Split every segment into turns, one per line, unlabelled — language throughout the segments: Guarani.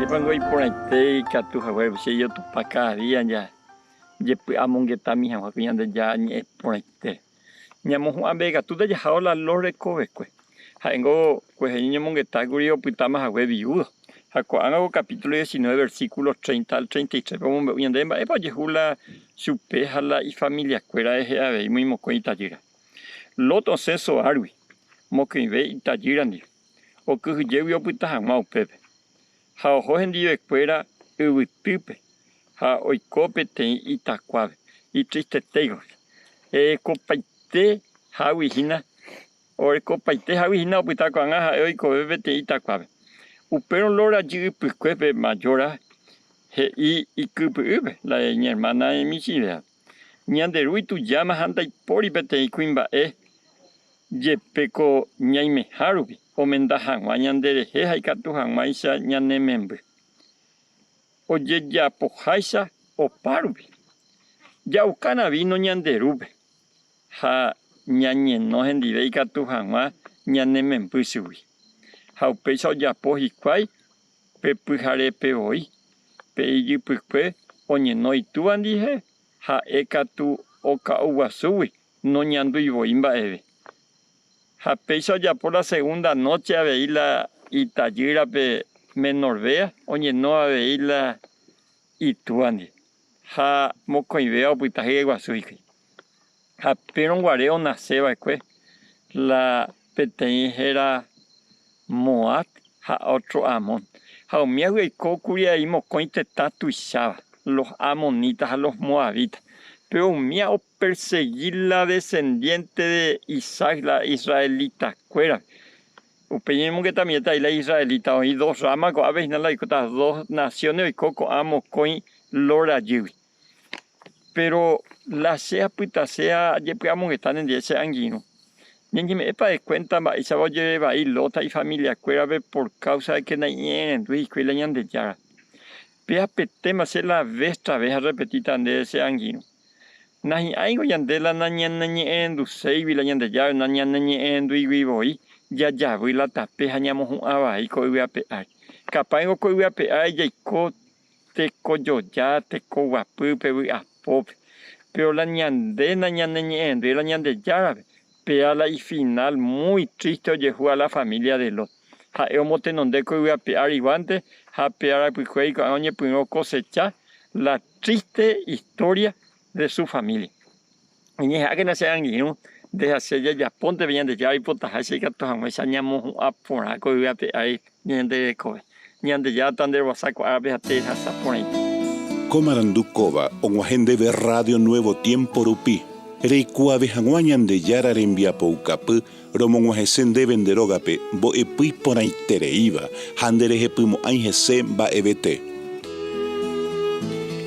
Ajépango iporãite ikatu haguére che jotopa káda día jajepy'amongetami hag̃ua ko Ñandejára ñe'ẽ porãite. Ñamohu'ã mbeguekatúta jahávo la Lot rekovekue. Ha'éngo kuehe ñañomongetákuri opytáma hague viúdo. Ha ko'ág̃a ko capítulo 19 versículo 30 al 33-pe omombe'u ñandéve mba'épa ojehu la chupe ha la ifamiliakuéra rehe avei umi mokõi itajýra. Lot osẽ Zoárgui, mokõive itajýra ndive, okyhyjégui opyta hag̃ua upépe. Ha oho hendivekuéra yvytýpe ha oiko peteĩ itakuápe. Itristetéiko. Erekopaite hágui hína, orekopaite hágui hína opyta ko'ág̃a ha'e oikove peteĩ itakuápe. Upérõ Lot rajy ypykuépe majóra he'i ikypy'ýpe, la iñermána michĩvéva. Ñande Ru itujáma ha ndaipóri peteĩ kuimba'e jepe ko ñaimeha rupi omenda hag̃ua ñanderehe ha ikatu hag̃uáicha ñane memby. Ojejapoháicha opa rupi. Ja'ukána víno ñande Rúpe ha ñañeno hendive ikatu hag̃ua ñane memby chugui. Ha upéicha ojapo hikuái Pe pyharépe voi, pe ijypykue oñeno itúva ndive, ha'e katu oka'u guasúgui noñandúi voi mba'eve. Ha péicha ojapo la segunda nóche avei la itajýrape menorvéa oñeno avei la itúva ndive. Ha mokõivéva opyta hyeguasu hikuái. Ha pérõ guare onase va'ekue la peteĩ héra Moab ha ótro Amón. Ha umíagui oiko kuri avei mokõi tetã tuicháva, los amonitas ha los moabitas. Péro umía opersegi la desendiénte de Isaac, la israelitakuérape. Upéi ñañemongetamiéta avei la israelita, oĩ dos rráma ko'ápe hína la oikóta dos nasiones oiko ko'ã mokõi Lot rajýgui. Péro la che apytase ha ajepy'amongeta nendive che angirũ. Ñañeme'ẽpa de kuénta mba'éichapa ojere vai Lot ha ifamiliakuérape por káusa de ke naiñe'ẽrendúi hikuái la Ñandejára. Péva petéma che la ves tras ves arrepetíta ndéve che angirũ. Nahi'ãingo ñande la nañaneñe'ẽrenduséigui la Ñandejára, nañaneñe'ẽrenduigui voi jajavy la tape ha ñamohu'ã vai ko yvy ape ári. Kapáingo ko yvy ape ári jaiko tekojoja, tekoguapýpe, vy'apópe. Péro la ñande nañaneñe'ẽrendúi la Ñandejárape, péa la ifinál muy tríste ojehu a la família de Lot. Ha'e omotenonde ko yvy ape áriguánte ha pe arapykuéri ko'ág̃a oñepyrũ okosecha la tríste istória de su família. Eñeha'ãkena che angirũ, nde ha che jajapónte pe Ñandejára oipotaháicha ikatu hag̃uáicha ñamohu'ã porã ko yvy ape ári ñande rekove. Ñandejára tanderovasa ko árape ha terehasa porãite.
Ko marandu kóva og̃uahẽ ndéve Radio Nuevo Tiempo rupi, reikuaave hag̃ua Ñandejára rembiapoukapy romog̃uahẽse ndéve nde rógape mbo'epy iporãitereíva ha nderehepymo'ãi hese mba'evete.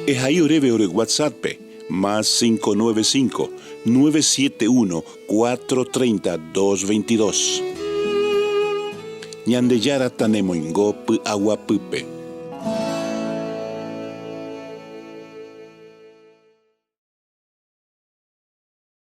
Ehai oréve ore WhatsApp-pe, más 595, 971, 430, 222. Ñandejára tanemoingo py'aguapýpe.